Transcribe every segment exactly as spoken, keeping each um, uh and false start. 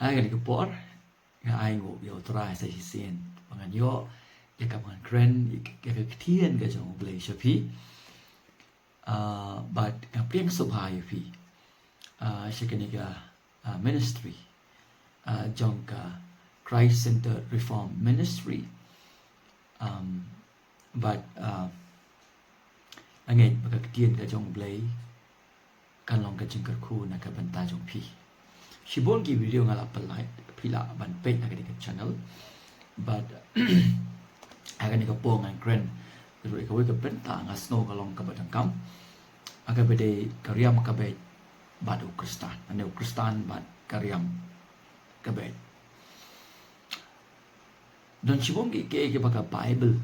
Ai kane ka por nga ai nguh ïa U Trai sa shisien ba ngan ïoh ïa ka ban kren ïa ka ktien ka jong U Blei sha phi. Ah, bad nga pdiang sngewbha ïa phi, ah, sha kane ka, ah, ministry, ah, jong ka Christ Centered Reformed Ministry. Um, bad, ah, nga ngeit ba ka ktien ka jong U Blei kan long ka jingkyrkhu na ka bynta jong phi. Shibun ki video nga la pynlait, phi lah ban peit ha kane ka channel. Bad ha kane ka por ngan kren ruh ïa kawei ka bynta nga sngew ka long kaba donkam. Ha kaba dei ka riam ka beit bad u Khristan. Lane u Khristan bad ka riam ka beit. Don shibun ki, ki, kiba ka Bible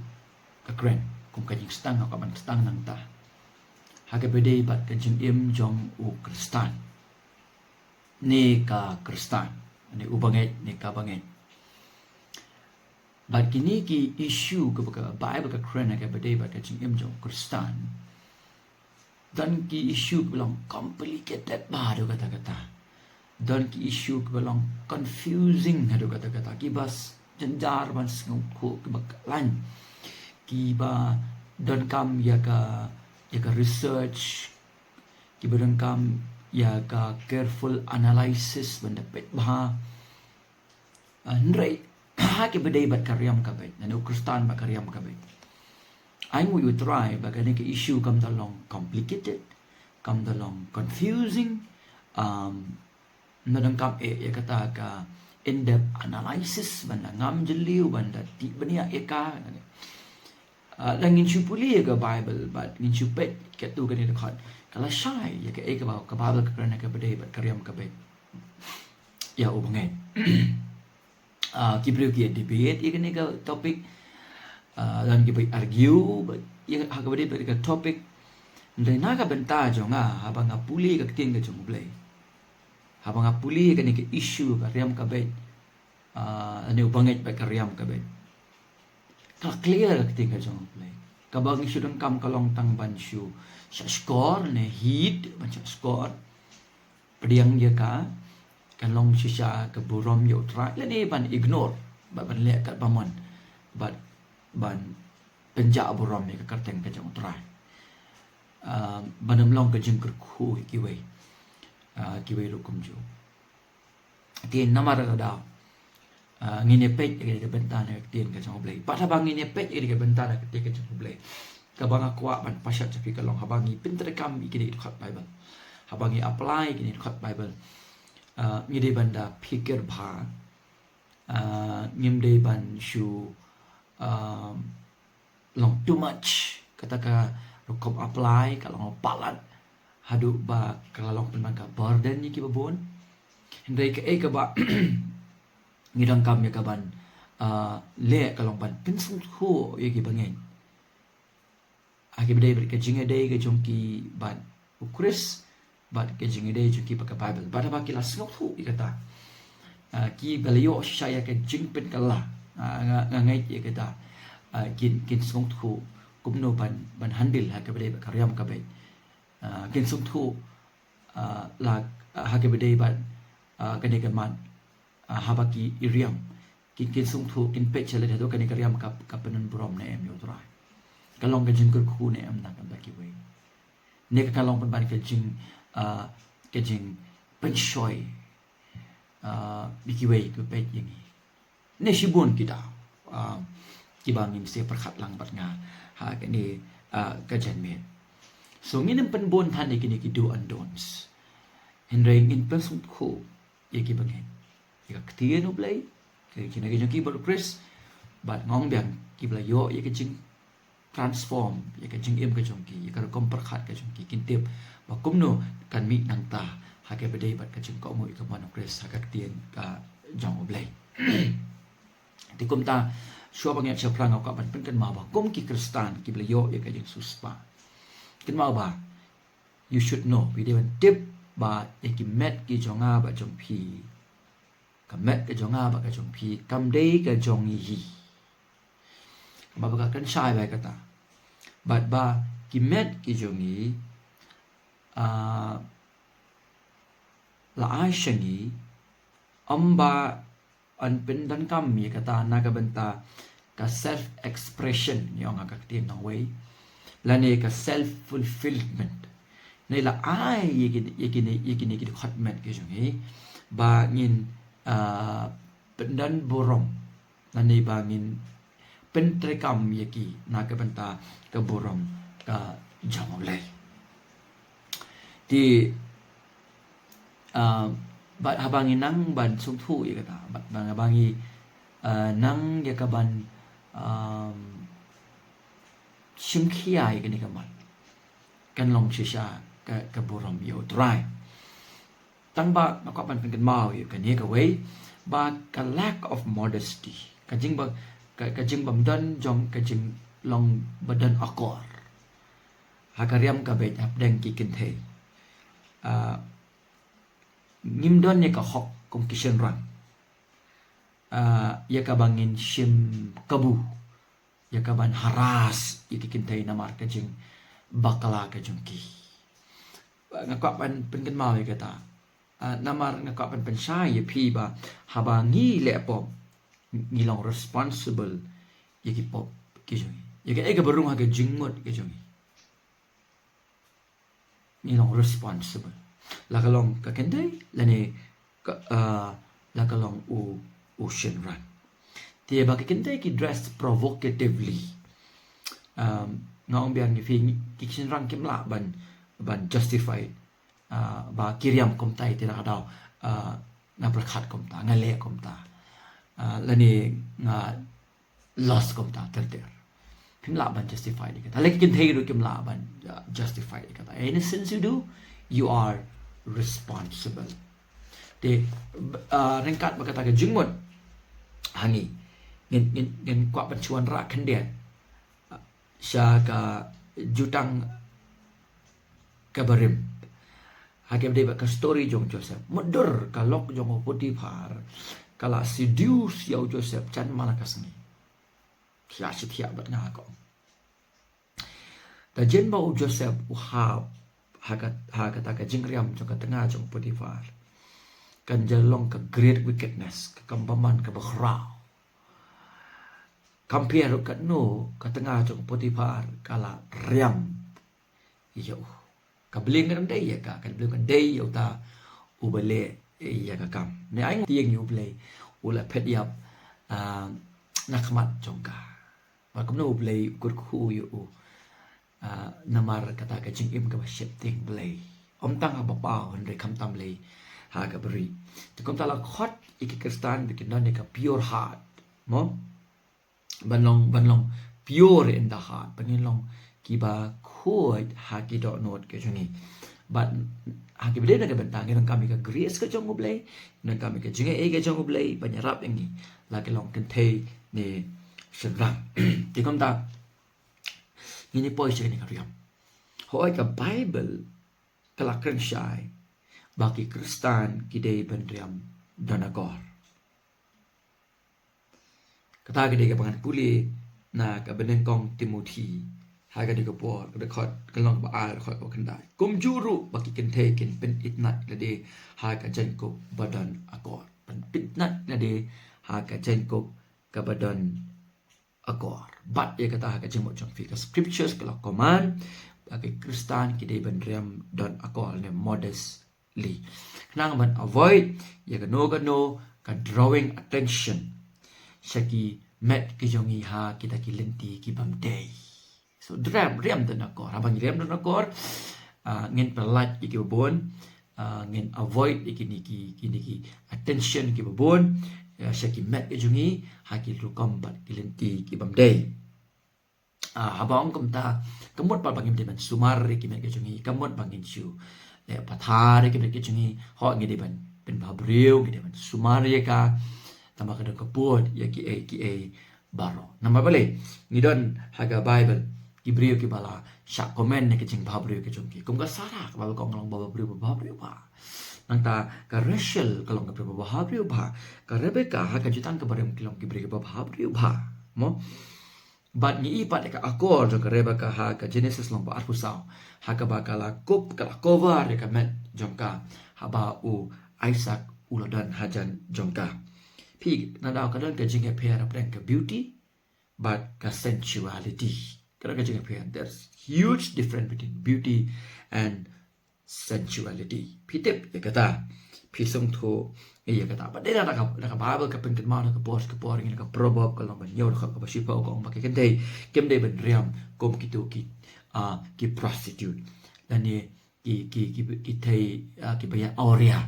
ka kren kum ka jingsdang, ka ban sdang nangta ha kaba dei bad ka jingim jong u Khristan ne ka Khristan, ne u bangeit ne ka bangeit. Bad kine ki issue kiba ka Bible ka kren ha kaba dei bad ka jingim jong u Khristan, don ki issue kiba long complicated bha haduh katta katta. Don ki issue kiba long confusing haduh katta katta, kiba jynjar ban sngewthuh, kiba kyllain, kiba donkam ïa ka, ïa ka research, kiba donkam ïa ka careful analysis ban da peit bha. Ah, hynrei ha kaba dei bad ka riam ka beit, lane u Khristan bad ka riam ka beit, ai nguh ïa U Trai ba kane ka issue kam da long complicated, kam da long confusing. Um, na donkam eh ïa kata ka in-depth analysis ban da ngam jylliew, ban da tip bniah ïa ka. Ah, lada ngin shu pule ïa ka Bible bad ngin shu peit katto katne dkhot, ka la shai ïa kaei kaba ka Bible ka kren ha kaba dei bad ka riam ka beit ïa u bangeit. Ah, ki briew ki debate ïa kane ka topic. Ah, don kiba argue bad ïa ha kaba dei bad ka topic. Hynrei na ka bynta jong nga, haba nga pule ka ktien ka jong U Blei, haba nga pule kane ka issue ka riam ka beit, ah, lane u bangeit bad ka riam ka beit, ka la clear ka ktien ka jong U Blei. Kaba ngi shu donkam ka long tang ban shu shahshkor ne heed, ban shahshkor, pdiang ïa ka, kan long shisha ka burom ïa U Trai, lane ban ignore, bad ban leh katba mon, bad ban pynjah burom ïa ka kyrteng ka jong U Trai. Ah, ban ym long ka jingkyrkhu ïa kiwei, ah, kiwei ruh kumjuh. Te namar kata, ah, ngin ïa peit ïa ka bynta na ka ktien ka jong U Blei. Bad haba ngin ïa peit ïa ka bynta na ka ktien ka jong U Blei, kaba nga kwah ban pashat sha phi ka long, haba ngi pyntreikam ïa kine ki dkhot Bible, haba ngi apply ïa kine ki dkhot Bible, ah, ngi dei ban da phikir bha. Ah, ngim dei ban shu, ah, long too much, kata ka rukom apply ka long palat haduh ba ka la long pynban ka burden ïa kiba bun. Hynrei kaei kaba ngi donkam ïa ka ban, ah, leh ka long ban pynsngewthuh ïa ki bangeit ha kaba dei bad ka jingïadei ka jong ki bad U Khrist, bad ka jingïadei jong ki bad ka Bible. Bad haba ki la sngewthuh ïa kata, ah, kiba la ïoh shisha ïa ka jingpynkylla, ah, nga, nga ngeit ïa kata, ah, kin, kin sngewthuh kumno ban, ban handle ha kaba dei bad ka riam ka beit. Ah, kin sngewthuh, ah, la, ah, ha kaba dei bad, ah, kane ka mat, ah, haba ki riam, kin, kin sngewthuh, kin peit sha lade hato kane ka riam ka, ka pynbun burom ne em ïa U Trai, ka long ka jingkyrkhu ne em na ka bynta kiwei, ne ka long pynban ka jing, ah, ka jingpynshoi, ah, ïa kiwei kiba peit ïa ngi. Ne shibun ki daw, ah, kiba ngim shym pyrkhat lang bad nga ha kane, ah, ka janmiet. So ngin ym pynbun than ïa kine ki do and don'ts, hynrei ngin pynsngewthuh ïa ki bangeit ïa ka ktien U Blei, ka jingïadei jong ki bad U Khrist, bad nga ong biang kiba la ïoh ïa ka jingtransform ïa ka jingim ka jong ki, ïa ka rukom pyrkhat ka jong ki, kin tip ba kumno kan mih nangta ha kaba dei bad ka jingkohnguh ïa ka mon U Khrist ha ka ktien ka jong U Blei. Te kumta, shuwa ba ngi ïaid shaphrang, nga kwah ban pynkynmaw ba kum ki Khristan kiba la ïoh ïa ka jingsiewspah, kynmaw ba you should know, phi dei ban tip ba ïa ki met ki jong nga bad jong phi, ka met ka jong nga bad ka jong phi kam dei ka jong ngi hi. Ba, ba ka kren shai ba ïa kata, bad ba ki met ki jong ngi, ah, la ai sha ngi Ym ba yn pyndonkam ïa kata na ka bynta ka self expression, ïa nga ka ktien nongwei, lane ka self fulfillment. Ne la ai ïa kine, ïa kine, ïa kine ki dkhot met ki jong ngi ba ngin, ah, pyndon burom, lane ba ngin pyntreikam ïa ki na ka bynta ka burom ka jong U Blei. Te, ah, bad haba ngi nang ban sngewthuh ïa kata, bad haba ngi, ah, nang ïa ka ban, um, shim khia ïa kane ka mat, kan long shisha ka, ka burom ïa U Trai. Tang ba nga kwah ban pynkynmaw ïa kane kawei, ba ka lack of modesty, ka jingba, ka, ka jingbym don jong ka jinglong ba don akor ha ka riam ka beit hapdeng ki kynthei. Ah, ngim don ïa ka hok kum ki shynrang, ah, ïa ka ba ngin shim kabu, ïa ka ban harass ïa ki kynthei namar ka jingbakla ka jong ki. Nga kwah ban pynkynmaw ïa kata. Ah, namar nga kwah ban pynshai ïa phi ba haba ngi leh pop, ngi long responsible ïa ki pop ki jong ngi, ïa kaei kaba rung ha ka jingmut ka jong ngi. Ngi long responsible. La ka long ka kynthei lane ka, ah, la ka long u, u shynrang. Te ba ki kynthei ki dress provocatively, um, nga ong biang ïa phi, ki shynrang kim lah ban, ban justify, ah, ba ki riam kumta, te la ka daw, ah, nga pyrkhat kumta, nga leh kumta, ah, lane nga lust kumta ter ter. Phim lah ban justify ïa kata. Lane ki kynthei ruh kim lah ban, uh, justify ïa kata. Any sins you do, you are responsible. Te, uh, ryngkat bad kata ka jingmut ha ngi, ngin, ngin, ngin kwah ban shu wanrah khyndiat, uh, sha ka jutang kaba rim. Ha kaba dei bad ka story jong u Joseph. Mutdur ka lok jong u Potiphar ka la seduce ïa u Joseph jan man la ka sngi. Thiah shi thiah bad nga ka ong. Te jan ba u Joseph u hap ha ka, ha kata ka jingriam jong ka tnga jong u Potiphar, kan jia long ka great wickedness, ka kam bymman kaba khraw. Compare ruh katno ka tnga jong u Potiphar ka la riam ïa u. Ka blame kan dei ïa ka, ka blame kan dei ïa uta uba leh ïa ka kam. Ne ai tieng ïa U Blei, u la phet ïap, ah, na khmat jong ka. Bad kumno U Blei u kyrkhu ïa u, ah, namar kata ka jingim kaba sheptieng Blei. Ym tang haba paw hynrei khamtam lei ha kaba rieh. Te kumta la khot ïa ki Khristan ba kin don ïa ka pure heart. Mo? Ban long, ban long pure in the heart, ban ngin long kiba khuid ha ki dohnud ki jong ngi. Bad ha kiba dei na ka bynta ngi donkam ïa ka grace ka jong U Blei, ngi donkam ïa ka jingaiei ka jong U Blei ban ïarap ïa ngi, la ki long kynthei ne shynrang. Te kumta ngin ïa poi sha kane ka riam. Hooid, ka Baibl ka la kren shai ba ki Khristan ki dei ban riam don akor. Kata ka dei kaba ngan pule na ka banyngkong Timothi, ha kane ka por, ka dkhot, ka lynnong kaba ar, dkhot kaba khyndai. Kumjuh ruh ba ki kynthei kin pynitynnad lade ha ka jaiñkup ba don akor. Pynitynnad lade ha ka jaiñkup kaba don akor. Bat ïa kata ha ka jingmut jong phi, ka scriptures ka la command ba ki Khristan ki dei ban riam don akor ne modest li. Khnang ban avoid ïa kano kano ka drawing attention sha ki met ki jong ngi ha kita ki lynti ki bym dei. So, riam, riam don akor. Haba ngi riam don akor, ah, ngin pyllait ïa kiba bun, ah, ngin avoid ïa kine ki, kine ki attention kiba bun, ah, sha ki met ki jong ngi ha ki rukom bad ki lynti ki bym dei. Ah, haba ong kumta, ka mut pat ba ngim dei ban sumar ïa ki met ki jong ngi, ka mut ba ngin shu leh pathar ïa ki met ki jong ngi, hooid ngi dei ban pynbhabriew, ngi dei ban sumar ïa ka, tangba ka don ka pud ïa kiei kiei baroh. Namar balei? Ngi don ha ka Baibl ki briew kiba la shah comment na ka jingbhabriew ka jong ki. Kum ka Sarah, ka Baibl ka ong ka long ka briew ba bhabriew bha. Nangta ka Rachel ka long ka briew ba bhabriew bha. Ka Rebecca ha ka jutang kaba rim ki long ki briew kiba bhabriew bha. Mo? Bad ngi i pat ïa ka akor jong ka Rebecca ha ka Genesis lynnong ba arphew saw, ha kaba ka la kup, ka la cover ïa ka met jong ka haba u Isaac u la don hajan jong ka. Phi, na daw ka don ka jingïapher hapdeng ka beauty bad ka sensuality. Ka don ka jingïapher. There's huge difference between beauty and sensuality. Phi tip ïa kata. Phi sngewthuh ïa kata. Bad dei na ka, na ka Bible ka pynkynmaw na ka por, ka por ngi na ka Proverb ka lynnong ba hynñiew dkhot kaba shiphew ka ong ba ki kynthei kim dei ban riam kum kito ki, ah, ki prostitute. Lane ki, ki, ki, ki thei, ah, kiba ïa awria.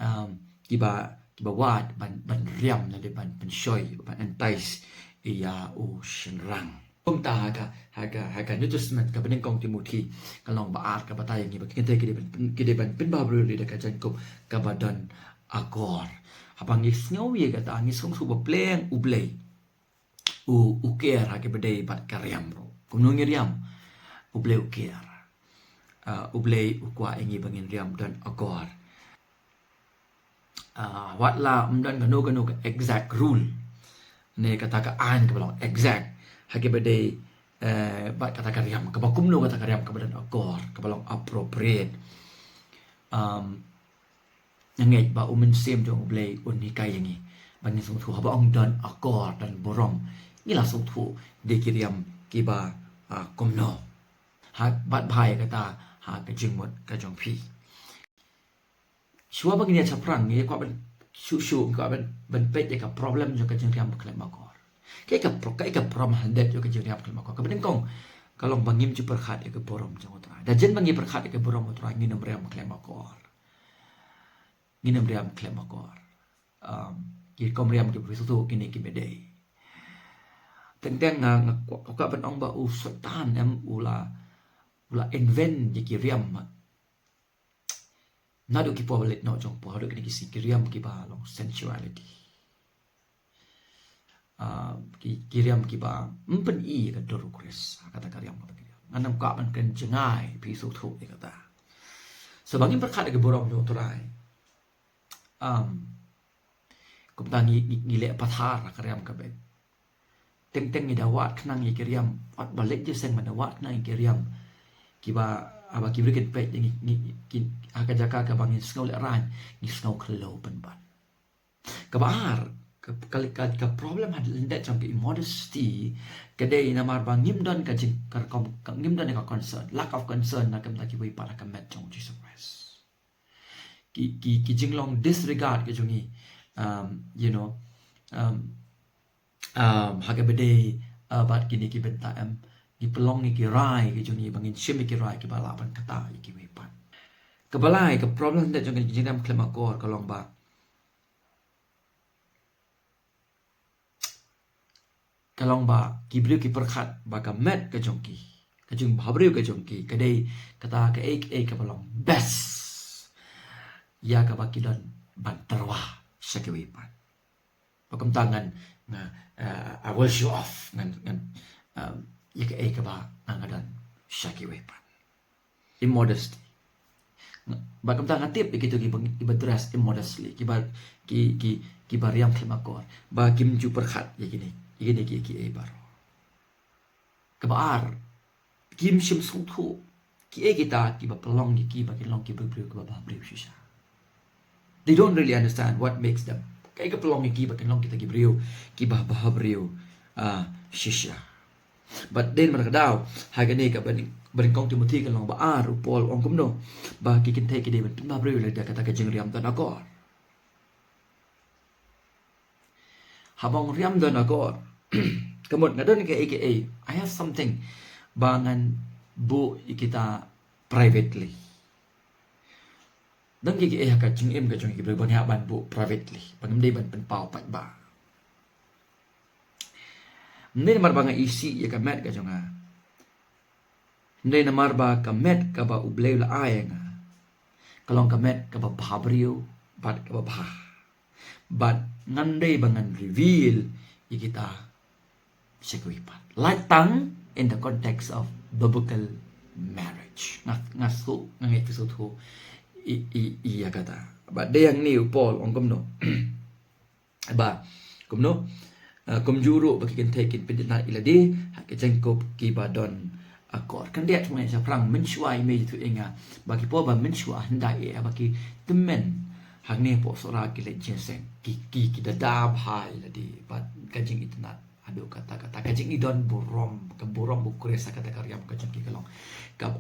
Um, kiba, kiba wad ban, ban riam lane ban pynshoi, ban entice ïa u shynrang. Kumta ha ka, ha ka, ha ka New Testament kaba nyngkong Timothy ka lynnong ba ar ka batai ïa ngi ba ki kynthei ki dei ban, ki dei ban pynbhabriew lei da ka jaiñkup kaba don akor. Haba ngi sngew ïa kata ngi sngewthuh ba pleng U Blei u, u care ha kaba dei bad ka riam ruh. Kumno ngi riam? U Blei u care. Ah, U Blei u kwah ïa ngi ba ngin riam don akor. Ah, wat la ym don kano kano ka exact rule ne kata ka aiñ kaba long exact ha kaba dei, eh, bad kata ka riam kaba kumno, kata ka riam kaba don akor, kaba long appropriate. Um, nga ngeit ba U Mynsiem jong U Blei un hikai ïa ngi ba ngin sngewthuh haba ong don akor, don burom, ngi la sngewthuh dei ki riam kiba, ah, kumno. Ha, bad bha ïa kata ha ka jingmut ka jong phi. Shuwa ba ngin ïa shaphrang ngi kwah ban shu shu ngi kwah ban, ban peit ïa ka problem jong ka jingriam khlem akor. Kaei ka pro-, kaei ka problem hyndet jong ka jingriam khlem akor? Kaba nyngkong ka long ba ngim ju pyrkhat ïa ka burom jong U Trai. Da jin ba ngi pyrkhat ïa ka burom U Trai ngin ym riam khlem akor. Ngin ym riam khlem akor. Um, ki rukom riam kiba phi sngewthuh kine kim dei. Teng teng nga, nga kwah, kwah ban ong ba u Soitan em u la, u la invent ïa ki riam ma naduh ki por ba leit noh jong por, haduh kine ki sngi ki riam kiba long sensuality. Ah, ki, ki riam kiba ym pyni ïa ka dur u Khrist, kata ka riam kata ka riam. Ngan ym kwah ban kren jngai, phi sngewthuh ïa kata. So ba ngim pyrkhat ïa ka burom jong U Trai. Um, kumta ngi, ngi, ngi leh pathar ha ka riam ka beit. Teng teng ngi da wad khnang ïa ki riam, wat ba leit jingïaseng ban da wad khnang ïa ki riam. Kiba, haba ki briew kin peit ïa ngi, ngi, ki, ha ka jaka kaba ngin sngew lehraiñ, ngi sngew khlem pynban. Kaba ar, ka, ka, ka, ka problem ha lyndet jong ka immodesty ka dei namar ba ngim don ka jing, ka rukom, ka, ngim don ka concern, lack of concern na ka bynta kiwei pat ha ka met jong U Jisu Khrist. Ki, ki, ki jinglong disregard ka jong ngi, um, you know, um, um, ha kaba dei, uh, bad kine ki bynta em, ngi pynlong ïa ki rai ka jong ngi ba ngin shim ïa ki rai kiba lah ban kata ïa kiwei pat. Kaba lai, ka problem hyndet jong ka jingriam khlem akor ka long ba ka long ba ki briew ki pyrkhat ba ka met ka jong ki, ka jingbhabriew ka jong ki ka dei kata kaei kaei kaba long best ïa kaba ki don ban tyrwa sha kiwei pat. Ba kumta ngan, nga, uh, I will show off, ngan, ngan, um, ïa kaei kaba nga, nga don sha kiwei pat. Immodesty. Bad kumta nga tip ïa kito kiba, kiba dress immodestly, kiba, ki, ki, kiba riam khlem akor, ba kim ju pyrkhat ïa kine, ïa kine ki, kiei baroh. Kaba ar, kim shym sngewthuh kiei kita kiba pynlong ïa ki ba kin long ki briew kiba bhabriew shisha. They don't really understand what makes them. Kaei ka pynlong ïa ki ba kin long kita ki briew kiba bhabriew, ah, shisha. Bad dei namar kata ka daw ha kane ka banyngkong Timothy ka lynnong ba ar u Paul u ong kumno ba ki kynthei ki dei ban pynbhabriew lada kata ka jingriam don akor. Haba ong riam don akor, ka mut nga don kaei kaei, I have something ba ngan buh ïa kita privately. Don kaei kaei ha ka jingim ka jong ki briew ba ngi hap ban buh privately, ba ngim dei ban pynpaw paidbah. Ym dei namar ba nga isih ïa ka met ka jong nga. Ym dei namar ba ka met kaba U Blei u la ai ïa nga ka long ka met kaba bhabriew bad kaba bha. Bad ngan dei ba ngan reveal ïa kita sha kiwei pat. Lait tang in the context of biblical marriage. Nga, nga sngewthuh, nga ngeit phi sngewthuh ïa, ïa, ïa kata. Bad dei hangne u Paul u ong kumno. Ba kumno, eh, kumjuh ruh ba ki kynthei kin pynitynnad ïa lade ha ki jaiñkup kiba don akor. Khyndiat, nga shaphrang mynshuwa ïa me, ïathuh ïa nga ba ki por ba mynshuwa, hynda eh ba ki tymmen Hangne hapoh Sohra ki leit jingïaseng, ki, ki, ki da da bha ïa lade bad ka jingitynnad haduh katta katta, ka jingïadon burom, ka burom u Khrist ha kata ka riam ka jong ki ka long ka,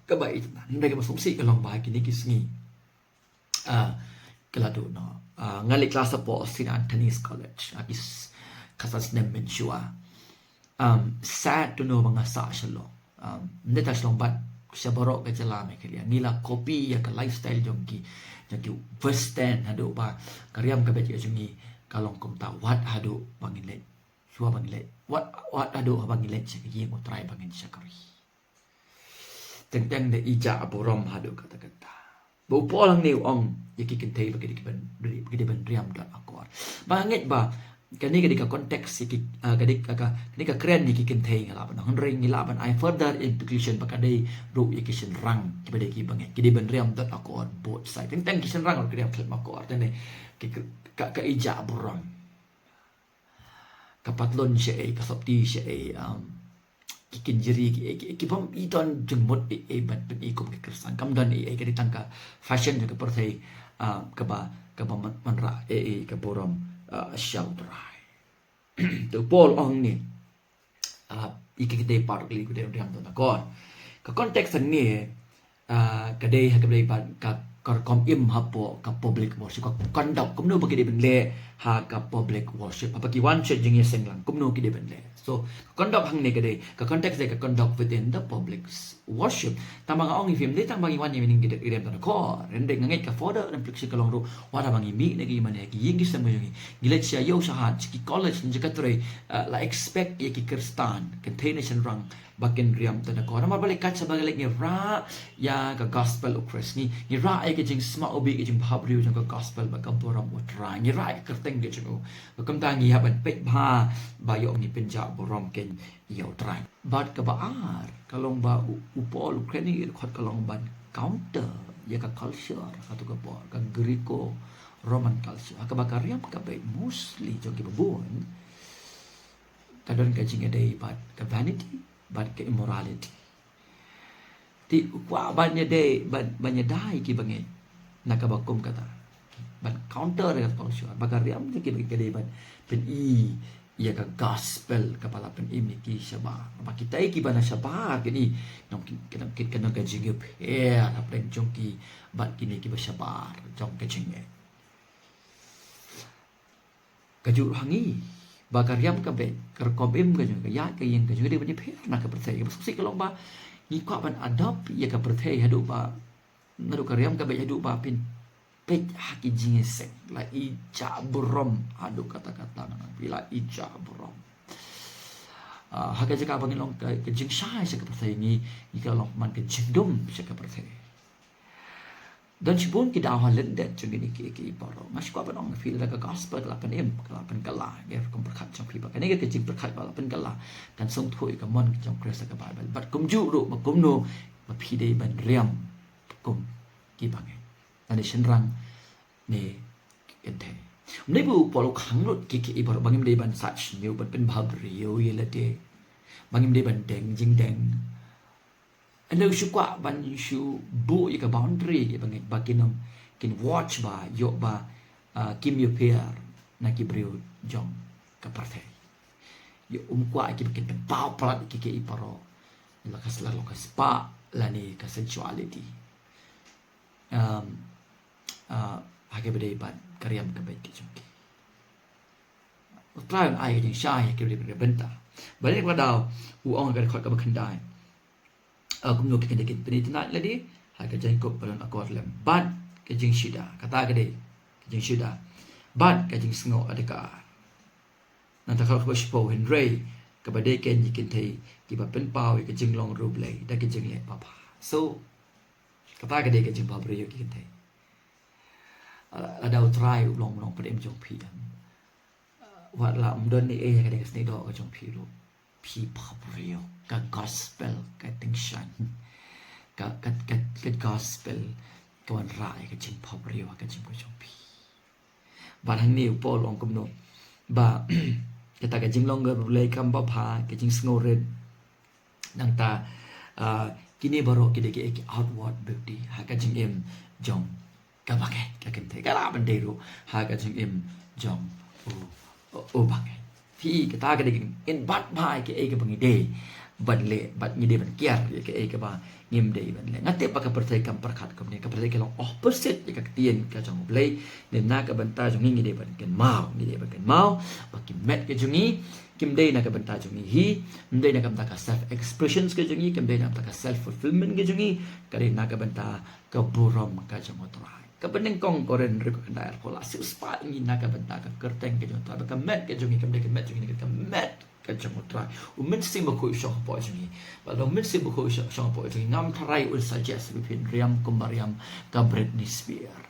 kaba itynnad. Hynrei kaba sngewsih ka long ba ha kine ki sngi, ah, ka la duh noh. Ah, nga leit klas hapoh Saint Anthony's College, ah, ki s-, khatsan snem mynshuwa. Um, sad to know ba nga sah sha long. Um, ym dei tang sha long bad sha baroh ka jylla Meghalaya. Ngi la copy ïa ka lifestyle jong ki, jong ki Western haduh ba ka riam ka beit ka jong ngi ka long kumta wat haduh ba ngin leit. Shuwa ba ngin leit. Wat, wat haduh ba ngin leit sha ka ïing U Trai ba ngin shakri. Teng teng da ïa ka burom haduh katta katta. Ba u Paul hangne u ong ïa ki kynthei ba ki dei ban, ba ki dei ban riam dot akor. Ba nga ngeit ba kane ka dei ka context ïa ki, ah, ka dei ka, ka, kane ka kren ïa ki kynthei nga lah ban ong. Hynrei ngi lah ban ai further implication ba ka dei ruh ïa ki shynrang kiba dei ki bangeit. Ki dei ban riam dot akor both side. Teng teng ki shynrang ruh ki riam khlem akor. Teng teng ki, ka, ka ïa ka burom. Ka patlun shaei, ka sopti shaei, um, ki kynjri, ki, ki, ki bym i don jingmut ei ei ban pyni kum ki Khristan. Kam don ei ei, ka dei tang ka fashion jong ka pyrthei, um, kaba, kaba man, wanrah ei ei ka burom, uh, sha U Trai. Te u Paul u ong hangne, uh, ïa ki kynthei baroh ki dei ban riam dot akor. Ka context hangne, ah, ka dei ha kaba dei bad ka, ka rukom im hapoh ka public worship, ka conduct, kumno ba ki dei ban leh ha ka public worship. Haba ki wan sha jingïaseng lang, kumno ki dei ban leh. So ka conduct hangne ka dei, ka context dei ka conduct within the public s-, worship. Tang ba nga ong ïa phi, ym dei tang ba ngi wan ïa mynnin ki dei, ki dei ban riam dot akor. Hynrei nga ngeit ka further implication ka long ruh wat haba ngi mih na ki ïing mane, ki ïing ki sem ka jong ngi, ngi leit sha ïew sha hat, sha ki college, sha ka trei, ah, la expect ïa ki Khristan, kynthei ne shynrang, ba kin riam dot akor. Namar balei? Kat shaba ngi leit ngi rah ïa ka gospel u Khrist, ngi, ngi rah ïa ka jingsma u bih, ka jingbahabriew jong ka gospel bad ka burom u Trai. Ngi rah ïa ka kyrteng ka jong u. Ba kumta ngi hap ban peit bha ba ïoh ngi pynjah burom kein ïa u Trai. Bad kaba ar ka long ba u, u Paul u kren ïa ka dkhot ka long ban counter ïa ka culture, kato ka por ka Greco Roman culture, ha kaba ka riam ka beit mostly jong kiba bun ka don ka jingïadei bad ka vanity bad ka immorality. Te u kwah ban ïadei, ban, ban ïada ïa ki bangeit na kaba kum kata, ban counter ïa ka culture, ba ka riam jong ki bangeit ka dei ban pyni ïa ka gospel kaba la pynim ïa ki shabar. Ba kita kiba na shabar kine, nong ki, ki, ki, ka nong ka jingïapher hapdeng jong ki bad kine kiba shabar jong ka jingngeit. Kajuh ruh ha ngi, ba ka riam ka beit, ka rukom im ka jong ngi, ka ïaid ka ïeng ka jong ngi, ka dei ban ïapher na ka pyrthei. Kaba sngewsih ka long ba ngi kwah ban adopt ïa ka pyrthei haduh ba, naduh ka riam ka beit haduh ba phin peit ha ki jingïaseng, la ïa ka burom haduh katta katta, ngan ong phi, la ïa ka burom. Ah, ha ka jaka ba ngin long ka, ka jingshai sha ka pyrthei, ngi, ngi ka long man ka jingdum sha ka pyrthei. Don shibun ki daw ha lyndet jong kine kiei kiei baroh. Nga shu kwah ban ong ïa phi, lada ka gospel ka la pynim, ka la pynkylla, ka rukom pyrkhat jong phi, ba kane ka jingpyrkhat ba la pynkylla kan sngewthuh ïa ka mon jong u Khrist ha ka Baibl. Bad kumjuh ruh ba kumno ba phi dei ban riam kum ki bangeit, lane shynrang ne ki kynthei. Ym dei ba u Paul u khang lut kiei kiei baroh ba ngim dei ban sait shñiuh, ban pynbhabriew ïa lade, ba ngim dei ban deng jingdeng. Hynrei u shu kwah ban shu buh ïa ka boundary ïa ki bangeit ba kin ym, kin watch ba ïoh ba, ah, kim ïapher na ki briew jong ka pyrthei. Ïa, um kwah ïa ki ba kin pynpaw palat ïa kiei kiei baroh, la ka sla, la ka spah lane ka sensuality. Um, ah, ha kaba dei bad ka riam ka beit ka jong ki. U Trai un ai ka jingshai ha kaba dei bad ka bynta. Balei? Ka daw u ong ha ka dkhot kaba khyndai, ah, kumno ki kynthei kin pynitynnad ïa lade ha ka jingkup ba don akor lem bad ka jingshida. Kata ka dei ka jingshida bad ka jingsngew adkar. Nangta ka dkhot kaba shiphew, hynrei kaba dei kein ïa ki kynthei kiba pynpaw ïa ka jinglong riewblei da ka jingleh babha. So kata ka dei ka jingbhabriew ïa ki kynthei. Ah, lada u Trai u long, long pynim jong phi, em, ah, wat la ym don ei ei ha kane ka snieh doh ka jong phi ruh, phi bhabriew, ka gospel ka tyngshaiñ, ka, ka, ka, ka gospel ka wanrah ïa ka jingbhabriew ha ka jingim ka jong phi. Bad hangne u Paul u ong kumno ba kata ka jinglong riewblei kam babha, ka jingsngewrit, nangta, ah, kine baroh ki dei ki outward beauty ha ka jingim jong ka bangeit, ka kynthei, ka lah ban dei ruh ha ka jingim jong u, u, u bangeit. Phi, kata ka dei, ngin bat bha ïa kaei kaba ngi dei ban leh, bad ngi dei ban kiar ïa kaei kaba ngim dei ban leh. Nga tip ba ka pyrthei kam pyrkhat kumne, ka pyrthei ka long opposite ïa ka ktien ka jong U Blei. Te na ka bynta jong ngi, ngi dei ban kynmaw, ngi dei ban kynmaw ba ki met ka jong ngi kim dei na ka bynta jong ngi hi, kim dei na ka bynta ka self expressions ka jong ngi, kim dei na ka bynta ka self fulfillment ka jong ngi, ka dei na ka bynta ka burom ka jong U Trai. Kaba nyngkong Korinth, ruh ka khyndai, arphew la, shu spah ïa ngi na ka bynta ka kyrteng ka jong U Trai, ba ka met ka jong ngi kam dei ka met jong ngi, ka met ka jong U Trai. U Mynsiem Bakhuid u shong hapoh jong ngi. Bad lada U Mynsiem Bakhuid u shong, shong hapoh jong ngi, ngam tharai un suggest ba phin riam kumba riam ka Britney Spears,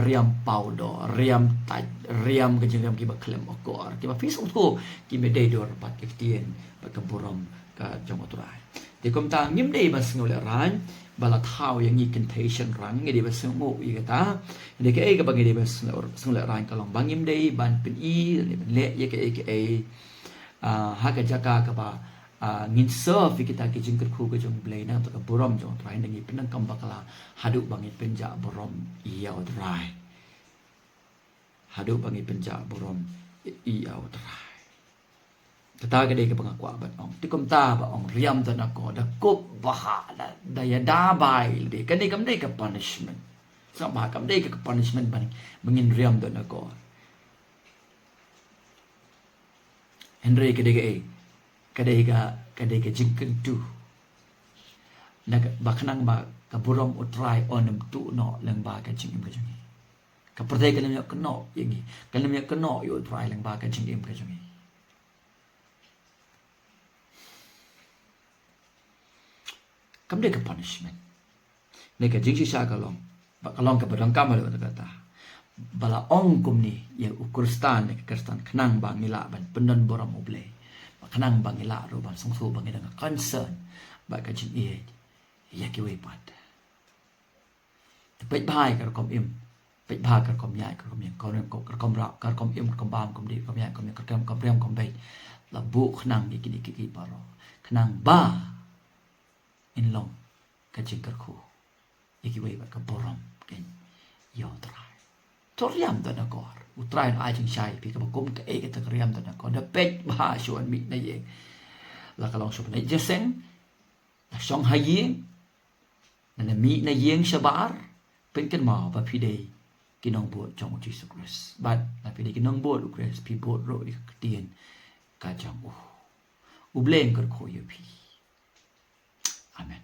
riam powder, riam tait, riam ka jingriam kiba khlem akor, kiba phi sngewthuh kim dei dur bad ka ktien bad ka burom ka jong U Trai. Te kumta ngim dei ban sngew lehraiñ ba la thaw ïa ngi kynthei shynrang, ngi dei ban sngew nguh ïa kata. Ngi dei, kaei kaba ngi dei ban sngew, sngew lehraiñ ka long ba ngim dei ban pyni, ngim dei ban leh ïa kaei kaei, ah, ha ka jaka kaba, ah, ngin serve ïa kita ki jingkyrkhu ka jong U Blei, na ka burom jong U Trai, hynrei ngi pyndonkam bakla haduh ba ngi pynjah burom ïa U Trai. Haduh ba ngi pynjah burom ïa U Trai. Kata ka dei kaba nga kwah ban ong. Te kumta ba ong riam don akor, da kup bha, da, da ïada bha ïa lade, kane kam dei ka punishment. Sngap bha, kam dei ka punishment ba ngin, ba ngin riam don akor. Hynrei ka dei kaei? Ka dei ka, ka dei ka jingkyntu. Na ka, ba khnang ba ka burom U Trai un ym tuh noh lyngba ka jingim ka jong ngi. Ka pyrthei kan ym ïoh kynnoh ïa ngi, kan ym ïoh kynnoh ïa U Trai lyngba ka jingim ka jong ngi. Kam dei ka punishment. Ne ka jingshisha ka long, ba ka long kaba donkam haduh katta. Ba la ong kumne ïa u Khristan ne ka Khristan, khnang ba ngi lah ban pyndon burom U Blei, ba khnang ba ngi lah ruh ban sngewthuh ba ngi dang concern bad ka jingïeit ïa kiwei pat. Te peit bha ïa ka rukom im, peit bha ka rukom ïaid, ka rukom ïeng, ka rukom, ka rukom rah, ka rukom im, ka rukom bam, ka rukom dih, ka rukom ïaid, ka rukom ïeng, ka rukom, ka rukom riam, ka rukom beit. La buh khnang ïa kine kiei kiei baroh, khnang ba in long ka jingkyrkhu ïa kiwei bad ka burom kein ïa U Trai. To riam don akor. U Trai un ai jingshai ïa phi kaba kum kaei kata ka riam don akor. Da peit bha shuwa ban mih na ïing. La ka long shuwa ban leit jingïaseng, la shong ha ïing, lane mih na ïing shabar, pynkynmaw ba phi dei ki nongbud jong U Jisu Khrist. Bad lada phi dei ki nongbud U Khrist, phi bud ruh ïa ka ktien ka jong u. U Blei un kyrkhu ïa phi. Amen.